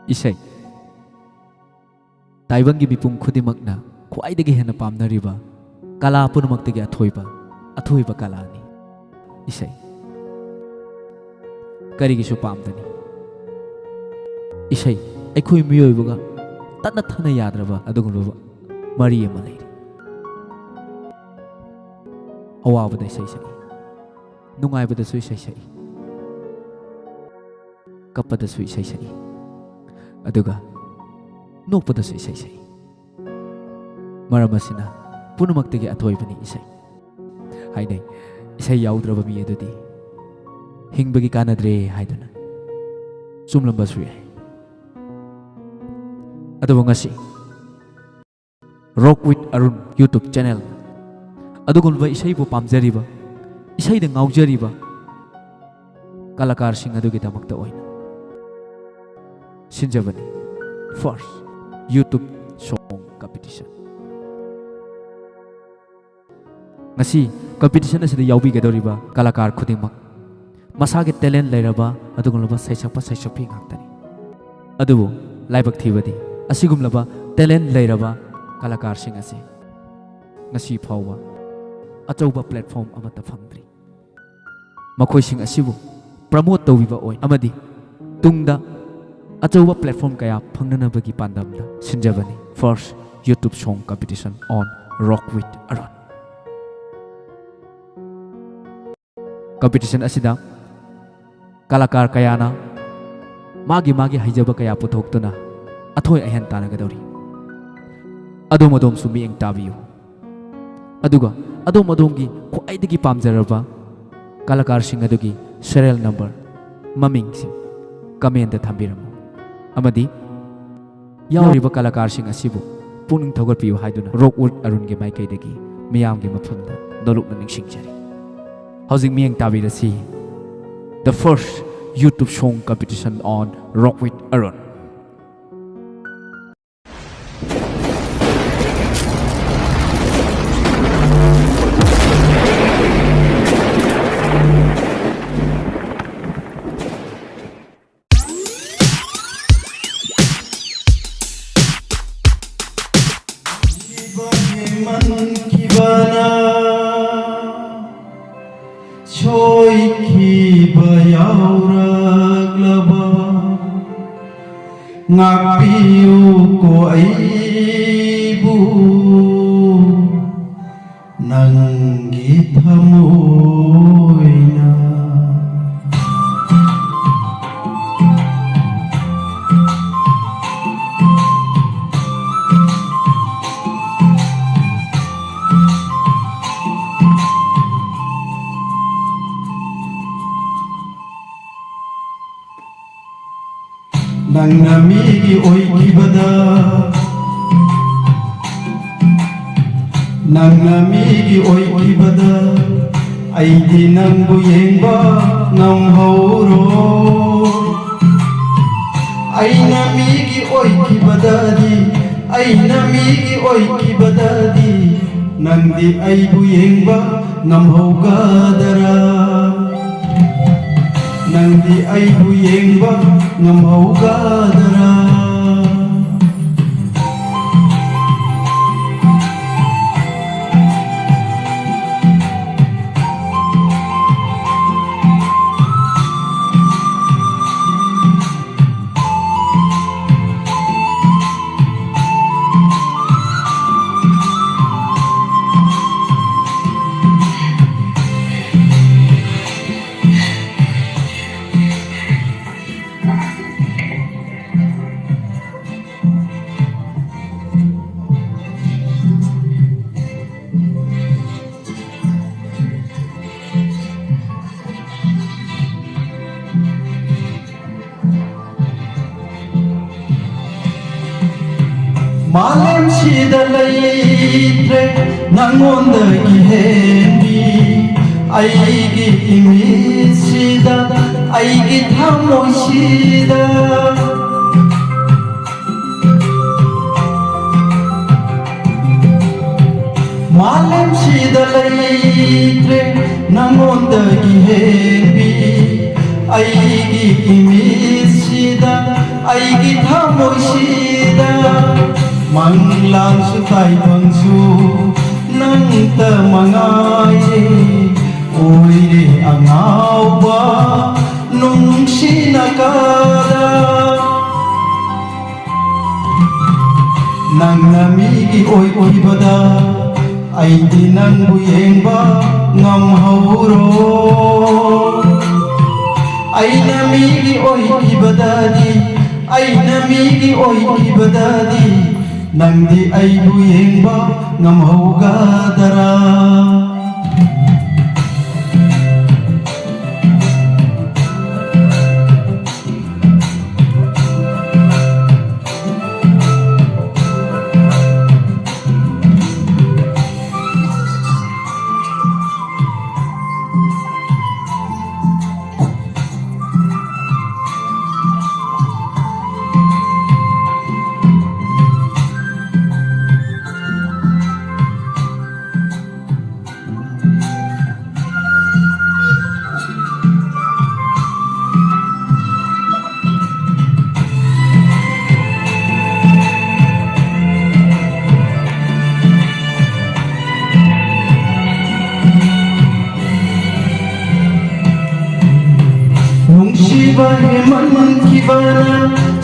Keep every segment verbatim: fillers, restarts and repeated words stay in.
ꯏꯁꯩ꯫ ꯇꯥꯏꯕꯪꯒꯤ ꯃꯤꯄꯨꯝ ꯈꯨꯗꯤꯡꯃꯛꯅ ꯈ꯭ꯋꯥꯏꯗꯒꯤ ꯍꯦꯟꯅ ꯄꯥꯝꯅꯔꯤꯕ ꯀꯂꯥ ꯄꯨꯝꯅꯃꯛꯇꯒꯤ ꯑꯊꯣꯏꯕ, ꯑꯊꯣꯏꯕ ꯀꯂꯥꯅꯤ ꯏꯁꯩ꯫ ꯀꯔꯤꯒꯤꯁꯨ ꯄꯥꯝꯗꯅꯤ? ꯏꯁꯩ ꯑꯩꯈꯣꯏ ꯃꯤꯑꯣꯏꯕꯒ ꯇꯠꯅ ꯊꯥꯅ ꯌꯥꯗ꯭ꯔꯕ ꯑꯗꯨꯒꯨꯝꯂꯕ ꯃꯔꯤ ꯑꯃ ꯂꯩꯔꯤ꯫ ꯑꯋꯥꯕꯗ ꯏꯁꯩ ꯁꯛꯏ, ꯅꯨꯡꯉꯥꯏꯕꯗꯁꯨ ꯏꯁꯩ ꯁꯛꯏ, ꯀꯞꯄꯗꯁꯨ ꯏꯁꯩ ꯁꯛꯏ, ꯑꯗꯨꯒ ꯅꯣꯛꯄꯗꯁꯨ ꯏꯁꯩ ꯁꯛꯏ꯫ ꯃꯔꯝ ꯑꯁꯤꯅ ꯄꯨꯝꯅꯃꯛꯇꯒꯤ ꯑꯊꯣꯏꯕꯅꯤ ꯏꯁꯩ꯫ ꯍꯥꯏꯅꯩ, ꯏꯁꯩ ꯌꯥꯎꯗ꯭ꯔꯕ ꯃꯤ ꯑꯗꯨꯗꯤ ꯍꯤꯡꯕꯒꯤ ꯀꯥꯟꯅꯗ꯭ꯔꯦ ꯍꯥꯏꯗꯨꯅ꯫ ꯆꯨꯝꯂꯝꯕꯁꯨ ꯌꯥꯏ꯫ ꯑꯗꯨꯕꯨ ꯉꯁꯤ Rock with Arun YouTube channel ꯑꯗꯨꯒꯨꯝꯂꯕ ꯏꯁꯩꯕꯨ ꯄꯥꯝꯖꯔꯤꯕ, ꯏꯁꯩꯗ ꯉꯥꯎꯖꯔꯤꯕ ꯀꯂꯥꯀꯥꯔꯁꯤꯡ ꯑꯗꯨꯒꯤꯗꯃꯛꯇ ꯑꯣꯏꯅ ꯁꯤꯟꯖꯕꯅꯤ first YouTube song competition꯫ ꯉꯁꯤ competition ꯑꯁꯤꯗ ꯌꯥꯎꯕꯤꯒꯗꯧꯔꯤꯕ ꯀꯂꯥꯀꯥꯔ ꯈꯨꯗꯤꯡꯃꯛ ꯃꯁꯥꯒꯤ talent ꯂꯩꯔꯕ ꯑꯗꯨꯒꯨꯝꯂꯕ ꯁꯩꯁꯛꯄ ꯁꯩꯁꯛꯄꯤ ꯉꯥꯛꯇꯅꯤ꯫ ꯑꯗꯨꯕꯨ ꯂꯥꯏꯕꯛ ꯊꯤꯕꯗꯤ, ꯑꯁꯤꯒꯨꯝꯂꯕ talent ꯂꯩꯔꯕ ꯀꯂꯥꯀꯥꯔꯁꯤꯡ ꯑꯁꯤ ꯉꯁꯤ ꯐꯥꯎꯕ ꯑꯆꯧꯕ platform ꯑꯃꯠꯇ ꯐꯪꯗ꯭ꯔꯤ꯫ ꯃꯈꯣꯏꯁꯤꯡ ꯑꯁꯤꯕꯨ promote ꯇꯧꯕꯤꯕ ꯑꯣꯏꯅ ꯑꯃꯗꯤ ꯇꯨꯡꯗ ꯑꯆꯧꯕ platform ꯀꯌꯥ ꯐꯪꯅꯅꯕꯒꯤ ꯄꯥꯟꯗꯝꯗ ꯁꯤꯟꯖꯕꯅꯤ first YouTube song competition on Rock with Arun꯫ Competition ꯑꯁꯤꯗ ꯀꯂꯥꯀꯥꯔ ꯀꯌꯥꯅ ꯃꯥꯒꯤ ꯃꯥꯒꯤ ꯍꯩꯖꯕ ꯀꯌꯥ ꯄꯨꯊꯣꯛꯇꯨꯅ ꯑꯊꯣꯏ ꯑꯍꯦꯟ ꯇꯥꯟꯅꯒꯗꯧꯔꯤ꯫ ꯑꯗꯣꯝ ꯑꯗꯣꯝꯁꯨ ꯃꯤꯠꯌꯦꯡ ꯇꯥꯕꯤꯌꯨ꯫ ꯑꯗꯨꯒ ꯑꯗꯣꯝ ꯑꯗꯣꯝꯒꯤ ꯈ꯭ꯋꯥꯏꯗꯒꯤ ꯄꯥꯝꯖꯔꯕ ꯀꯂꯥꯀꯥꯔꯁꯤꯡ ꯑꯗꯨꯒꯤ serial number, ꯃꯃꯤꯡꯁꯤꯡ comment ꯊꯝꯕꯤꯔꯝꯃꯨ꯫ ꯑꯃꯗꯤ ꯌꯥꯎꯔꯤꯕ ꯀꯂꯥꯀꯥꯔꯁꯤꯡ ꯑꯁꯤꯕꯨ ꯄꯨꯛꯅꯤꯡ ꯊꯧꯒꯠꯄꯤꯌꯨ ꯍꯥꯏꯗꯨꯅ Rock with Arunꯒꯤ ꯃꯥꯏꯀꯩꯗꯒꯤ ꯃꯤꯌꯥꯝꯒꯤ ꯃꯐꯝꯗ ꯅꯣꯂꯨꯛꯅ ꯅꯤꯡꯁꯤꯡꯖꯔꯤ꯫ ꯍꯧꯖꯤꯛ ꯃꯤꯠꯌꯦꯡ ꯇꯥꯕꯤꯔꯁꯤ, the first YouTube song competition on Rock with Arun꯫ ꯉꯥꯛꯄꯤꯌꯨꯀꯣ ꯑꯩꯕꯨ ꯅꯪꯒꯤ ꯊꯃꯣꯏꯅ꯫ ꯅꯪꯅ ꯃꯤꯒꯤ ꯑꯣꯏꯈꯤꯕꯗ, ꯅꯪꯅ ꯃꯤꯒꯤ ꯑꯣꯏꯈꯤꯕꯗ, ꯑꯩꯗꯤ ꯅꯪꯕꯨ ꯌꯦꯡꯕ ꯉꯝꯍꯧꯔꯣꯏ꯫ ꯑꯩꯅ ꯃꯤꯒꯤ ꯑꯣꯏꯈꯤꯕꯗꯗꯤ, ꯑꯩꯅ ꯃꯤꯒꯤ ꯑꯣꯏꯈꯤꯕꯗꯗꯤ, ꯅꯪꯗꯤ ꯑꯩꯕꯨ ꯌꯦꯡꯕ ꯉꯝꯍꯧꯒꯗꯔꯥ? ꯅꯪꯗꯤ ꯑꯩꯕꯨ ꯌꯦꯡꯕ ꯉꯝꯍꯧꯒꯗꯔꯥ? ꯃꯥꯂꯦꯝꯁꯤꯗ ꯂꯩꯇ꯭ꯔꯦ ꯅꯪꯉꯣꯟꯗꯒꯤ ꯍꯦꯟꯕꯤ, ꯑꯩꯒꯤ ꯏꯃꯤꯠꯁꯤꯗ, ꯑꯩꯒꯤ ꯊꯃꯣꯏꯁꯤꯗ꯫ ꯃꯥꯂꯦꯝꯁꯤꯗ ꯂꯩꯇ꯭ꯔꯦ ꯅꯪꯉꯣꯟꯗꯒꯤ ꯍꯦꯟꯕꯤ, ꯑꯩꯒꯤ ꯏꯃꯤꯠꯁꯤꯗ, ꯑꯩꯒꯤ ꯊꯃꯣꯏꯁꯤꯗ꯫ ꯃꯪꯂꯥꯟꯁꯨ ꯇꯥꯏꯕꯪꯁꯨ ꯅꯪꯇ ꯃꯉꯥꯏꯔꯦ, ꯑꯣꯏꯔꯦ ꯑꯉꯥꯎꯕ ꯅꯨꯡꯁꯤꯅ ꯀꯥꯗ꯫ ꯅꯪꯅ ꯃꯤꯒꯤ ꯑꯣꯏꯈꯤꯕꯗ ꯑꯩꯗꯤ ꯅꯪꯕꯨ ꯌꯦꯡꯕ ꯉꯝꯍꯧꯔꯣ꯫ ꯑꯩꯅ ꯃꯤꯒꯤ ꯑꯣꯏꯈꯤꯕꯗꯗꯤ, ꯑꯩꯅ ꯃꯤꯒꯤ ꯑꯣꯏꯈꯤꯕꯗꯗꯤ, ꯅꯪꯗꯤ ꯑꯩꯕꯨ ꯌꯦꯡꯕ ꯉꯝꯍꯧꯒꯗꯔꯥ? ꯅꯨꯡꯁꯤꯕ ꯍꯦꯟꯃꯟꯈꯤꯕꯅ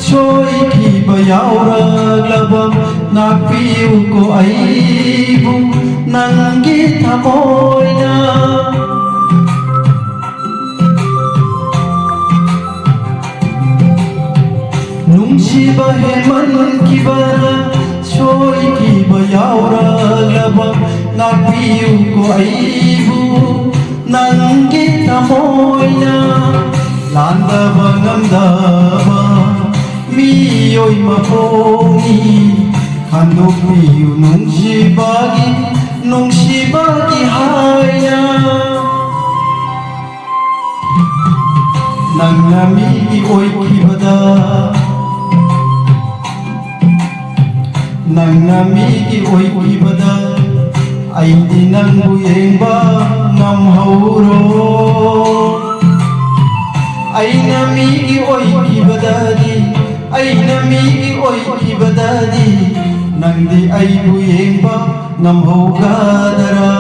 ꯁꯣꯏꯈꯤꯕ ꯌꯥꯎꯔꯛꯂꯕ, ꯉꯥꯛꯄꯤꯌꯨꯀꯣ ꯑꯩꯕꯨ ꯅꯪꯒꯤ ꯊꯃꯣꯏꯅ꯫ ꯅꯨꯡꯁꯤꯕ ꯍꯦꯟꯃꯟꯈꯤꯕꯅ ꯁꯣꯏꯈꯤꯕ ꯌꯥꯎꯔꯛꯂꯕ, ꯉꯥꯛꯄꯤꯌꯨꯀꯣ ꯑꯩꯕꯨ ꯅꯪꯒꯤ ꯊꯃꯣꯏꯅ꯫ ꯂꯥꯟꯗꯕ ꯉꯝꯗꯕ ꯃꯤꯑꯣꯏ ꯃꯄꯣꯛꯅꯤ, ꯈꯟꯗꯣꯛꯄꯤꯌꯨ ꯅꯨꯡꯁꯤꯕꯒꯤ, ꯅꯨꯡꯁꯤꯕꯒꯤ ꯍꯥꯏꯅ꯫ ꯅꯪꯅ ꯃꯤꯒꯤ ꯑꯣꯏꯈꯤꯕꯗ, ꯅꯪꯅ ꯃꯤꯒꯤ ꯑꯣꯏꯈꯤꯕꯗ, ꯑꯩꯗꯤ ꯅꯪꯕꯨ ꯌꯦꯡꯕ ꯉꯝꯍꯧꯔꯣ꯫ ꯑꯩꯅ ꯃꯤꯒꯤ ꯑꯣꯏꯈꯤꯕꯗꯗꯤ, ꯑꯩꯅ ꯃꯤꯒꯤ ꯑꯣꯏꯈꯤꯕꯗꯗꯤ, ꯅꯪꯗꯤ ꯑꯩꯕꯨ ꯌꯦꯡꯕ ꯉꯝꯍꯧꯒꯗꯔꯥ?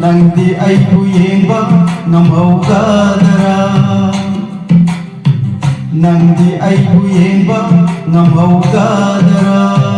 ꯅꯪꯗꯤ ꯑꯩꯕꯨ ꯌꯦꯡꯕ ꯉꯝꯍꯧꯒꯗꯔꯥ? ꯅꯪꯗꯤ ꯑꯩꯕꯨ ꯌꯦꯡꯕ ꯉꯝꯍꯧꯒꯗꯔꯥ?